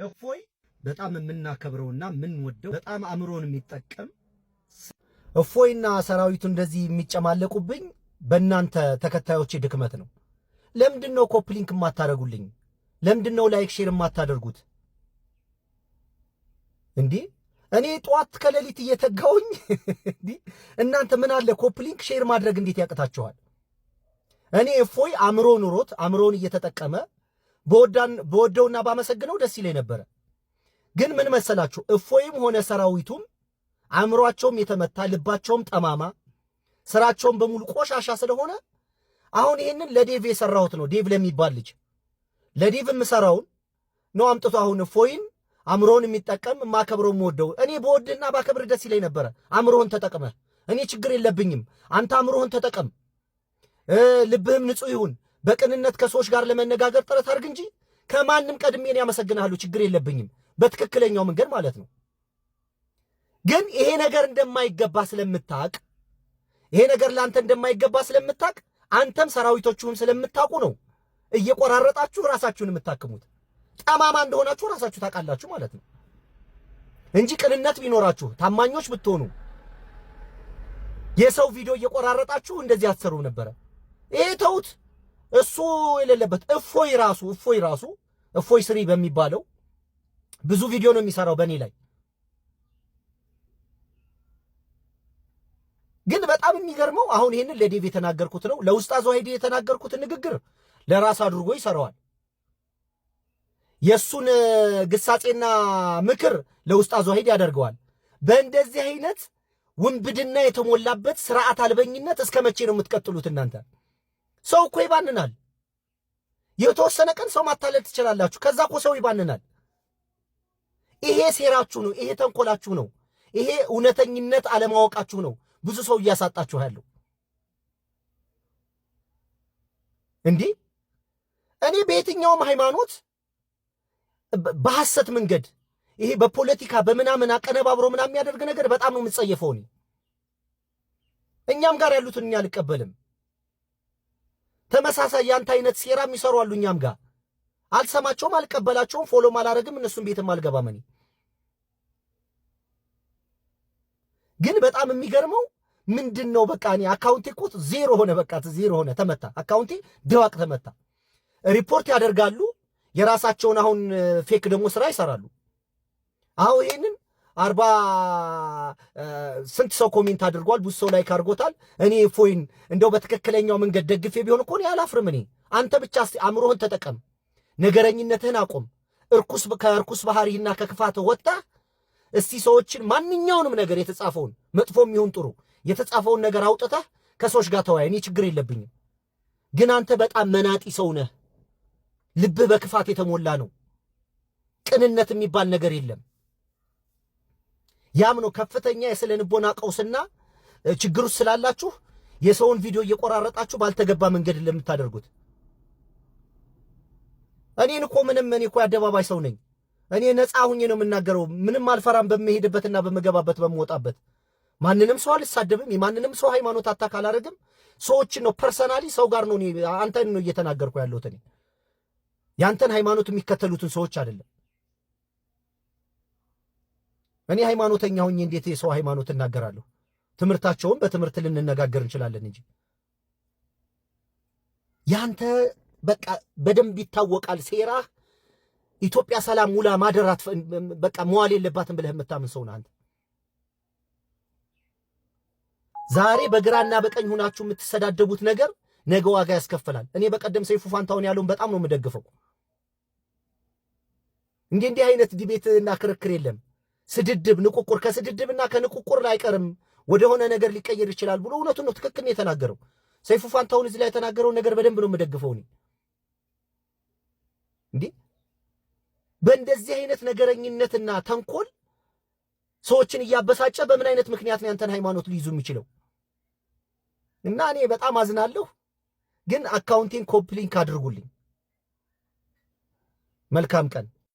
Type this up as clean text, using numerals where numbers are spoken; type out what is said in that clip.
እፎይ በጣም የምናከብረውና የምንወደው በጣም አእምሮን የሚጠቀም እፎይና ሰራዊቱ እንደዚህ የሚጨማለቁብኝ በእናንተ ተከታዮቼ ድክመት ነው። ለምንድን ነው copy link የማታደርጉልኝ? ለምንድን ነው like share የማታደርጉት? እንዲህ እኔ ጠዋት ከሌሊት እየተጋውኝ እንዲህ እናንተ ምን አለ copy link share ማድረግ እንዴት ያቅታችኋል? እኔ እፎይ አእምሮ ኑሮት አእምሮን እየተጠቀመ በወደውና ባመሰግነው ደስ ይለኝ ነበረ። ግን ምን መሰላችሁ፣ እፎይም ሆነ ሰራዊቱም አእምሯቸውም የተመታ፣ ልባቸውም ጠማማ፣ ስራቸውም በሙሉ ቆሻሻ ስለሆነ አሁን ይህንን ለዴቭ የሰራሁት ነው። ዴቭ ለሚባል ልጅ ለዴቭ የምሰራውን ነው አምጥቶ አሁን እፎይን አእምሮን የሚጠቀም የማከብረው የምወደው እኔ በወድና ባከብር ደስ ይለኝ ነበረ። አእምሮህን ተጠቅመህ እኔ ችግር የለብኝም። አንተ አእምሮህን ተጠቀም፣ ልብህም ንጹህ ይሁን። በቅንነት ከሰዎች ጋር ለመነጋገር ጥረት አድርግ እንጂ ከማንም ቀድሜ እኔ አመሰግንሃለሁ፣ ችግር የለብኝም። በትክክለኛው መንገድ ማለት ነው። ግን ይሄ ነገር እንደማይገባ ስለምታቅ፣ ይሄ ነገር ለአንተ እንደማይገባ ስለምታቅ፣ አንተም ሰራዊቶችሁም ስለምታውቁ ነው እየቆራረጣችሁ ራሳችሁን የምታክሙት። ጠማማ እንደሆናችሁ ራሳችሁ ታውቃላችሁ ማለት ነው እንጂ ቅንነት ቢኖራችሁ፣ ታማኞች ብትሆኑ፣ የሰው ቪዲዮ እየቆራረጣችሁ እንደዚህ አትሰሩም ነበረ። ይሄ ተውት። እሱ የሌለበት እፎይ ራሱ እፎይ ስሪ በሚባለው ብዙ ቪዲዮ ነው የሚሰራው በእኔ ላይ። ግን በጣም የሚገርመው አሁን ይሄንን ለዴቭ የተናገርኩት ነው። ለኡስታዝ ዋሂድ የተናገርኩትን ንግግር ለራስ አድርጎ ይሰራዋል። የእሱን ግሳጼና ምክር ለኡስታዝ ዋሂድ ያደርገዋል። በእንደዚህ አይነት ውንብድና የተሞላበት ስርዓት አልበኝነት እስከ መቼ ነው የምትቀጥሉት እናንተ? ሰው እኮ ይባንናል። የተወሰነ ቀን ሰው ማታለል ትችላላችሁ። ከዛ እኮ ሰው ይባንናል። ይሄ ሴራችሁ ነው። ይሄ ተንኮላችሁ ነው። ይሄ እውነተኝነት አለማወቃችሁ ነው ብዙ ሰው እያሳጣችሁ ያለው። እንዲህ እኔ በየትኛውም ሃይማኖት በሐሰት መንገድ ይሄ በፖለቲካ በምናምን አቀነባብሮ ምናምን የሚያደርግ ነገር በጣም ነው የምጸየፈው። እኔ እኛም ጋር ያሉትን እኛ አልቀበልም። ተመሳሳይ ያንተ አይነት ሴራ የሚሰሩ አሉ እኛም ጋር። አልሰማቸውም፣ አልቀበላቸውም፣ follow ም አላረግም፣ እነሱም ቤትም አልገባም። እኔ ግን በጣም የሚገርመው ምንድን ነው፣ በቃ እኔ account ኤ እኮ ዜሮ ሆነ፣ በቃ ዜሮ ሆነ፣ ተመታ። Account ኤ ድባቅ ተመታ። ሪፖርት ያደርጋሉ የራሳቸውን አሁን fake ደግሞ ስራ ይሰራሉ። አሁን ይሄንን 40 ስንት ሰው comment አድርጓል፣ ብዙ ሰው like አድርጎታል። እኔ እፎይን እንደው በትክክለኛው መንገድ ደግፌ ቢሆን እኮ እኔ አላፍርም። እኔ አንተ ብቻ እስቲ አእምሮህን ተጠቀም፣ ነገረኝነትህን አቁም። እርኩስ ከእርኩስ ባህሪህና ከክፋትህ ወጥተህ እስቲ ሰዎችን ማንኛውንም ነገር የተጻፈውን መጥፎም ይሁን ጥሩ የተጻፈውን ነገር አውጥተህ ከሰዎች ጋር ተወያይ። እኔ ችግር የለብኝም። ግን አንተ በጣም መናጢ ሰው ነህ። ልብህ በክፋት የተሞላ ነው። ቅንነት የሚባል ነገር የለም። ያም ነው ከፍተኛ የስነ ልቦና ቀውስና ችግር ውስጥ ስላላችሁ የሰውን ቪዲዮ እየቆራረጣችሁ ባልተገባ መንገድ ለምታደርጉት። እኔን እኮ ምንም እኔ እኮ የአደባባይ ሰው ነኝ። እኔ ነፃ ሁኜ ነው የምናገረው። ምንም አልፈራም። በምሄድበትና በምገባበት በምወጣበት ማንንም ሰው አልሳደብም። የማንንም ሰው ሃይማኖት attack አላደርግም። ሰዎችን ነው personally ሰው ጋር ነው፣ እኔ አንተን ነው እየተናገርኩ ያለሁት። እኔ ያንተን ሃይማኖት የሚከተሉትን ሰዎች አይደለም። እኔ ሃይማኖተኛ ሆኜ እንዴት የሰው ሃይማኖት እናገራለሁ? ትምህርታቸውን በትምህርት ልንነጋገር እንችላለን እንጂ ያንተ በቃ በደንብ ይታወቃል ሴራህ። ኢትዮጵያ ሰላም ውላ ማደራት በቃ መዋል የለባትም ብለህ የምታምን ሰው ነህ አንተ። ዛሬ በግራና በቀኝ ሆናችሁ የምትሰዳደቡት ነገር ነገ ዋጋ ያስከፍላል። እኔ በቀደም ሰይፉ ፋንታሁን ያለውን በጣም ነው የምደግፈው። እንዲህ እንዲህ አይነት debate እና ክርክር የለም። ስድድብ፣ ንቁቁር ከስድድብና ከንቁቁር አይቀርም ወደሆነ ነገር ሊቀየር ይችላል ብሎ እውነቱን ነው፣ ትክክል ነው የተናገረው። ሰይፉ ፋንታሁን እዚህ ላይ የተናገረውን ነገር በደንብ ነው የምደግፈው እኔ። እንዲህ በእንደዚህ አይነት ነገረኝነትና ተንኮል ሰዎችን እያበሳጨ በምን አይነት ምክንያት ነው ያንተን ሃይማኖት ሊይዙ የሚችለው? እና እኔ በጣም አዝናለሁ። ግን account ኤን copy link አድርጉልኝ። መልካም ቀን።